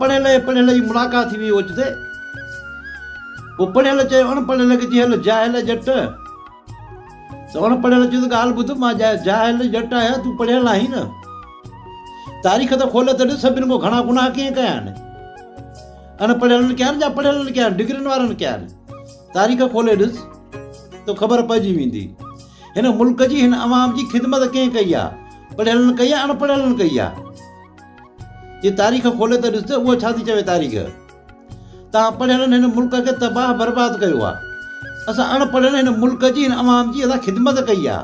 پڙهيل ۽ پڙهيل جي ملاقات ٿي وئي اوچتي. پوء پڙهيل چيو اڻ پڙهيل کي چي هل جاهل ڄٽ. ته اڻ پڙهيل چيو ته ڳالهه ٻڌ مان جاهل ڄٽ آهيان تون پڙهيل آهين نه. تاريخ ته کولي ته ڏس سڀني کان گهڻا گناهه ڪنهن ڪيا آهن. اڻ پڙهيلن ڪيا آهن يا پڙهيلن ڪيا آهن ڊگرين وارن ڪيا آهن. تاريخ کولي ڏس ته خبر پئجي ويندي. هن ملڪ جي هن عوام جي خدمت ڪنهن ڪئي آهي. پڙهيلن ڪئي آهي اڻ پڙهيلن ڪئي آهي. جي تاريخ کولي ته ڏس ته اها ڇا ٿي چوي تاريخ. توهان پڙهيلن هن ملڪ کي تباهه برباد ڪيو آ. اسان اڻ پڙهيل هن ملڪ جي هن عوام جي اسان خدمت ڪئي آ.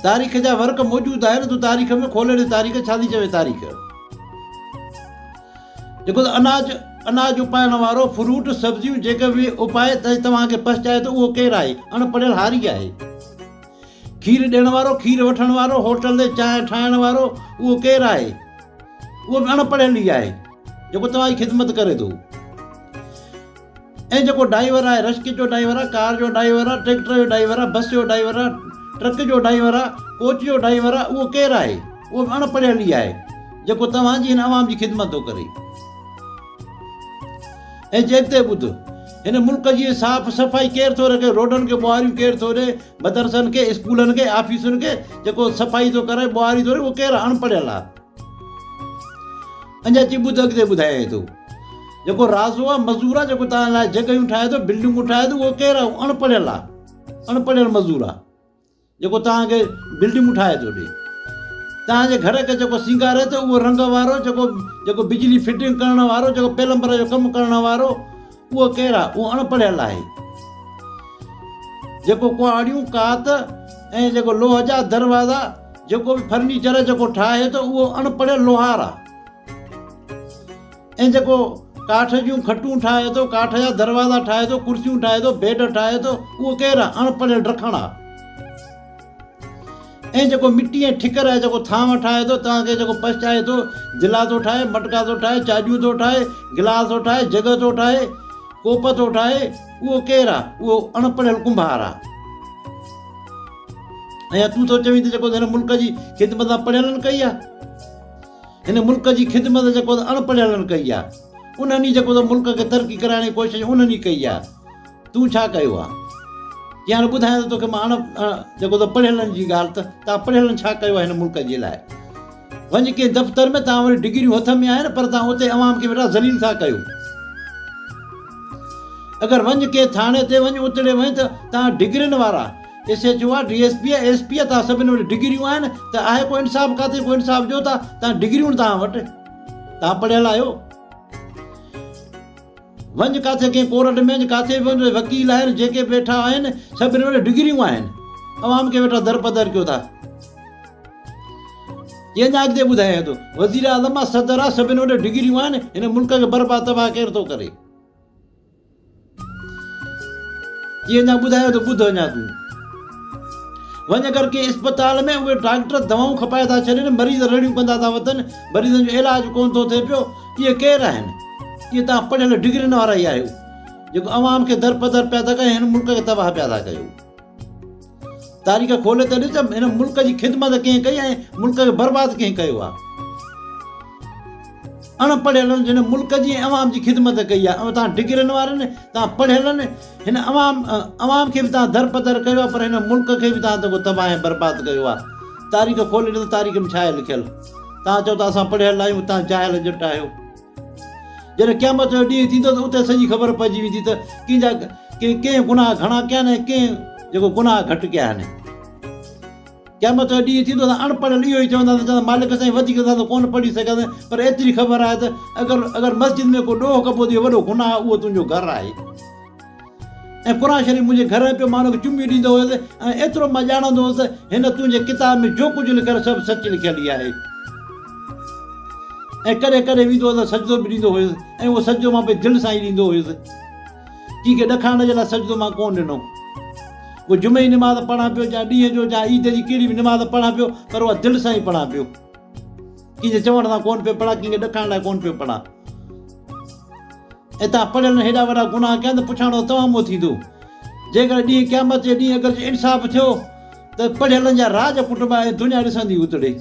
تاريخ جا ورق موجود آهن تون تاريخ ۾ کولي ڏس تاريخ ڇا ٿي چوي تاريخ. جيڪو ته اناج اناج اپائڻ وارو فروٽ سبزيون جيڪي به اپائي ته توهان کي پهچائي ٿو اهو ڪير آهي اڻ پڙهيل هاري آهي. کير ڏيڻ وارو، کير وٺڻ وارو، هوٽل تي چانهه ٺاهڻ وارو اهو ڪير آهي؟ اهو به اڻ پڙهيل ئي آهي، جيڪو توهان جي خدمت ڪري ٿو. ۽ جيڪو ڊائيور آهي، رشڪي جو ڊائيور آهي، ڪار جو ڊائيور آهي، ٽريڪٽر جو ڊائيور آهي، بس جو ڊائيور آهي، ٽرڪ جو ڊائيور آهي، ڪوچ جو ڊائيور آهي، اهو ڪير آهي؟ اهو به اڻ پڙهيل ئي آهي، جيڪو توهان جي هن عوام جي خدمت ٿو ڪري. ۽ چي اڳتي ٻڌ، هن ملڪ جي صاف صفائي ڪير ٿو رکي، روڊن کي ٻوهاريون ڪير ٿو ڏي، مدرسن کي، اسڪولن کي، آفيسن کي جيڪو صفائي ٿو ڪرائي، ٻوهاري ٿو ڏي، اهو ڪير آهي؟ اڻ پڙهيل آهي. اڃا چي ٻڌ اڳتي ٻڌايائين ٿو، جيڪو رازو آهي، مزور آهي، جيڪو توهان لاء جڳهيون ٺاهي ٿو، بلڊنگون ٺاهي ٿو، اهو ڪير آهي؟ اهو اڻ پڙهيل آهي، اڻ پڙهيل مزور آهي. جيڪو توهان کي بلڊنگون ٺاهي ٿو ڏي. توهان جي گهر کي جيڪو سينگاري ٿو اهو رنگ وارو جيڪو جيڪو بجلي فٽنگ ڪرڻ وارو جيڪو پيلمبر جو ڪم ڪرڻ وارو اهو ڪير آهي؟ اهو اڻ پڙهيل آهي. جيڪو ڪهاڙيون، ڪات ۽ جيڪو لوهه جا دروازا جيڪو به فرنيچر جيڪو ٺاهي ٿو اهو اڻ پڙهيل لوهار آهي. ۽ جيڪو ڪاٺ جون کٽون ٺاهي ٿو، ڪاٺ جا دروازا ٺاهي ٿو، ڪرسيون ٺاهي ٿو، بيڊ ٺاهي ٿو، اهو ڪير آهي؟ اڻ پڙهيل ڊکڻ آهي. ۽ جيڪو مٽي ۽ ٺڪر جا جيڪو ٿانو ٺاهي ٿو، توهان کي جيڪو پچائي ٿو، دلا ٿو ٺاهي، مٽڪا ٿو ٺاهي، چاڄيون ٿو ٺاهي، گلاس ٿو ٺاهي، جڳ ٿو ٺاهي، ڪوپ ٿو ٺاهي، اهو ڪير آهي؟ اهو اڻ پڙهيل ڪنڀار آهي. ۽ تون ٿو چوين ته جيڪو هن ملڪ جي خدمت پڙهيلن ڪئي آهي. هن ملڪ جي خدمت جيڪو ته اڻ پڙهيلن ڪئي آ، انهن ئي جيڪو ته ملڪ کي ترقي ڪرائڻ جي ڪوشش انهن ئي ڪئي آ، تون ڇا ڪيو آ؟ جي هاڻي ٻڌايان ته توکي مان اڻ جيڪو ته پڙهيلن جي ڳالهه ته توهان پڙهيلن ڇا ڪيو آ هن ملڪ جي لاء؟ وڃ ڪنهن دفتر ۾ توهان وٽ ڊگريون هٿ ۾ آهن پر توهان اتي عوام کي ويٺا ذليل ٿا ڪيو. اگر وڃ ڪنهن ٿاڻي تي وڃ اتڙي وڃ ته توهان ڊگرين وارا ايس ايڇ او آ، ڊي ايس پي آ، ايس پي آ، توهان سڀني وٽ ڊگريون آهن ته آهي ڪو انصاف ڪاٿي ڪو انصاف ڏيو ٿا توهان ڊگريون توهان وٽ توهان پڙهيل آهيو وڃ ڪاٿي ڪنهن ڪورٽ ۾ وڃ ڪاٿي به وڃ وڪيل آهن جيڪي به ويٺا آهن سڀني وٽ ڊگريون آهن عوام کي ويٺا درپدر ڪيو ٿا جي اڃا اڳتي ٻڌايان ٿو وزير اعظم آ صدر آ سڀني وٽ ڊگريون آهن هن ملڪ کي برباد تباهه ڪير ٿو ڪري جي اڃا ٻڌايو ته ٻڌ اڃا تون. وڃ اگر ڪنهن اسپتال ۾ اهي ڊاڪٽر دوائون کپائي ٿا ڇڏين، مريض رڙيون ڪندا ٿا وتن، مريضن جو علاج ڪونه ٿو ٿئي پيو، اهي ڪير آهن؟ اهي توهان پڙهيل ڊگرين وارا ئي آهيو، جيڪو عوام کي درپدر پيا ٿا ڪيو ۽ هن ملڪ کي تباهه پيا ٿا ڪيو. تاريخ کولي ته ڏس ته هن ملڪ جي خدمت ڪنهن ڪئي ۽ ملڪ کي برباد ڪنهن ڪيو آهي. اڻ پڙهيلن جن ملڪ جي ۽ عوام جي خدمت ڪئي آهي ۽ توهان ڊگرين وارن توهان پڙهيلن هن عوام عوام کي به توهان درپدر ڪيو آهي پر هن ملڪ کي به توهان ته تباهه ۽ برباد ڪيو آهي. تاريخ کولي ڏس ته تاريخ ۾ ڇا آهي لکيل. توهان چئو ٿا اسان پڙهيل آهيون توهان جاهل ڄٽ آهيو. جڏهن قيامت جو ڏينهن ٿيندو ته اتي سڄي خبر پئجي ويندي ته ڪنهن جا ڪنهن ڪنهن گناهه گهڻا ڪيا آهن ۽ ڪنهن جيڪو گناهه گهٽ ڪيا آهن. قيامت جو ڏينهن ٿيندو ته اڻ پڙهيل اهو ئي چوندا ته چوندا مالڪ سائين وڌيڪ اسان ته ڪونه پڙهي سگهياسين پر ايتري خبر آهي ته اگر اگر مسجد ۾ ڪو ڏوهه ڪبو ته اهو وڏو گناهه اهو تنهنجو گهر آهي ۽ قرآن شريف منهنجي گهر ۾ پيو مان ان کي چميون ڏيندو هيس ۽ ايترو مان ڄاڻندو هوس ته هن تنهنجي ڪتاب ۾ جو ڪجهه لکيل سڀ سچ لکيل ئي آهي ۽ ڪڏهن ڪڏهن ويندو هوس ته سجدو به ڏيندو هيس ۽ اهو سجدو مان پنهنجي دل سان ئي ڏيندو هيس. ڪنهن کي ڏکائڻ جي لاء سجدو مان ڪونه ڏنو. پوء جمعي جي نماز پڙهان پيو يا ڏينهن جو يا عيد جي ڪهڙي به نماز پڙهان پيو پر اها دل سان ئي پڙهان پيو. ڪنهن جي چوڻ سان ڪونه پيو پڙهان، ڪنهن کي ڏکائڻ لاء ڪونه پيو پڙهان. ۽ توهان پڙهيلن هيڏا وڏا گناهه ڪيا ته پڇاڻو توهان مون ٿيندو. جيڪڏهن ڏينهن قيامت جي ڏينهن اگر انصاف ٿيو ته پڙهيلن جا راڄ ڪٽبا ۽ دنيا ڏسندي اتڙي.